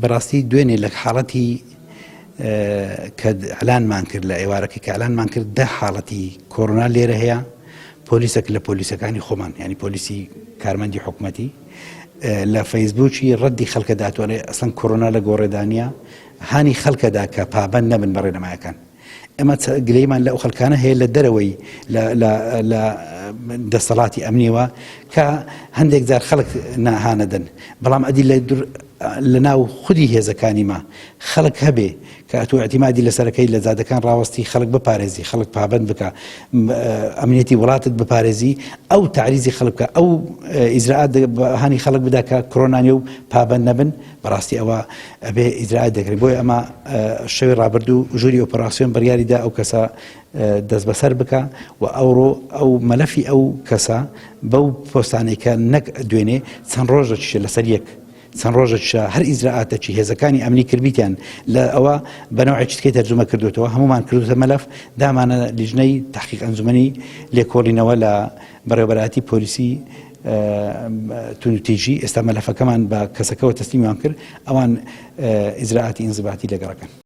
بەڕاستی دوێنێ لە حاڵەتی کە ئەلانمان کرد لە ئێوارەکە کە ئەلانمان کرد 10 حاڵەتی کۆرۆنا لێرە هەیە پۆلیسێک لە پۆلیسەکانی خۆمان ینی پۆلیسی کارمەندی حکومەتی لە فەیسبووکی ڕەدی خەڵکە داتوانێت ئەسڵەن کۆرۆنا لە گۆڕێدانە هانی خەڵکەدا کە پابند نەبن بە ڕێنمایەکان. ئێمە گلەیمان لە ئەو خەڵکانە هەیە لە دەرەوەی لە دەسەڵاتی ئەمنیەوە کە هەندێک جار خەڵک ناهانەدەن، بەڵام ئەدی لە لە ناو خودی هێزەکانی ما خەڵک هەبێ کە ئەتۆ ئیعتیمادی لەسەرەکەی لە جادەکان ڕاوەستی خەڵک بپارێزی خەڵک پابند بکە ئەمنیەتی وڵاتت بپارێزی ئەو تەعریزی خەڵک بکە ئەو ئیجرائات هانی خەڵک بدا کە کۆرۆنا نیە و پابند نەبن بەڕاستی ئەوە ئەبێ ئیجرائات دەکرێت بۆیە ئەمە شەوی ڕابردوو ژووری ئۆپەراسیۆن بڕیاری دا ئەو کەسە دەستبەسەر بکە و ئەوڕۆ ئەو مەلەفی ئەو کەسە بەو پۆستانەی کە نەک دوێنێ چەند ڕۆژەکیشە لەسەر یەک چەند ڕۆژێکیشە هەر ئیجرائاتێکی هێزەکانی ئەمنی کردبیتیان لە ئەوە بە نەوعێکی تکەی تەرجومە کردوێتەوە هەمومان کردوتە مەلەف دامانە لیژنەی تحقیق ئەنجومەنی لێکۆڵینەوە لە بەڕێوەبەرایەتی پۆلیسی توندوتیژی ئێستا مەلەفەکەمان بە کەسەکەوە تەسلیمیان کرد ئەوان ئیجرائاتی ئینزباتی لەگەڵەکەن.